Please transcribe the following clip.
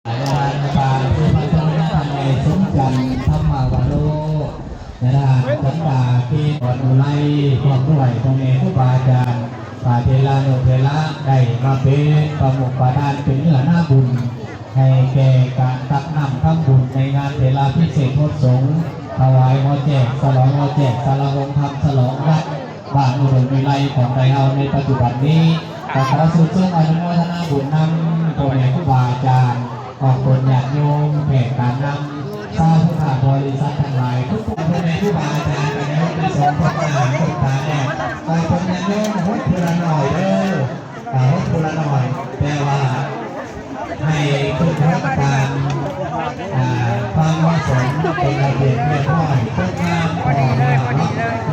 ຍານານປານ ຄືພັນໂທຍານານໃຫຍ່ ສົມຈັນ ທຳມະວະໂລ ຍານານສັນດາເກດອອນອຸໄລ ພ້ອມດ້ວຍພໍ່ແມ່ຄູບາອາຈານ ພະເຖລານຸເຖລະ ໄດ້ມາເປັນປະມຸກປະທານ ເປັນເນື້ອນາບຸນ ໃຫ້ແກ່ການຕັກນ້ຳທຳບຸນໃນງານເຖລາພິເສດຫົດສົງ ຖວາຍຫໍແຈກ ສະຫຼອງຫໍແຈກ ສາລາໂຮງທຳ ສະຫຼອງວັດ ບ້ານອຸດົມວິໄລຂອງໄທເຮົາໃນປັດຈຸບັນນີ້ ກໍຂໍຊື່ນຊົມອະນຸໂມທະນາບຸນນຳພໍ່ແມ່ຄູບາອາຈານ ອອກຕົນຍາດໂຍມ ແຂກການນຳ ຊາວພຸດທະບໍລິສັດທັງຫຼາຍ ທຸກໆ ພໍ່ແມ່ຄູບາອາຈານ ກໍໄດ້ຮັບໄດ້ຊົມພົບໜ້າຄົນຕາແລ້ວ ກໍເພິ່ນຍາດໂຍມຫົດຜູ້ລະໜ້ອຍເດີ ອ່າ ຫົດຜູ້ລະໜ້ອຍ ແຕ່ວ່າໃຫ້ຂຶ້ນຫົດຕາມ ອ່າ ຄວາມເໝາະສົມ ເປັນລະບຽບຮຽບຮ້ອຍ ຕົກງາມພໍແລ້ວເນາະ.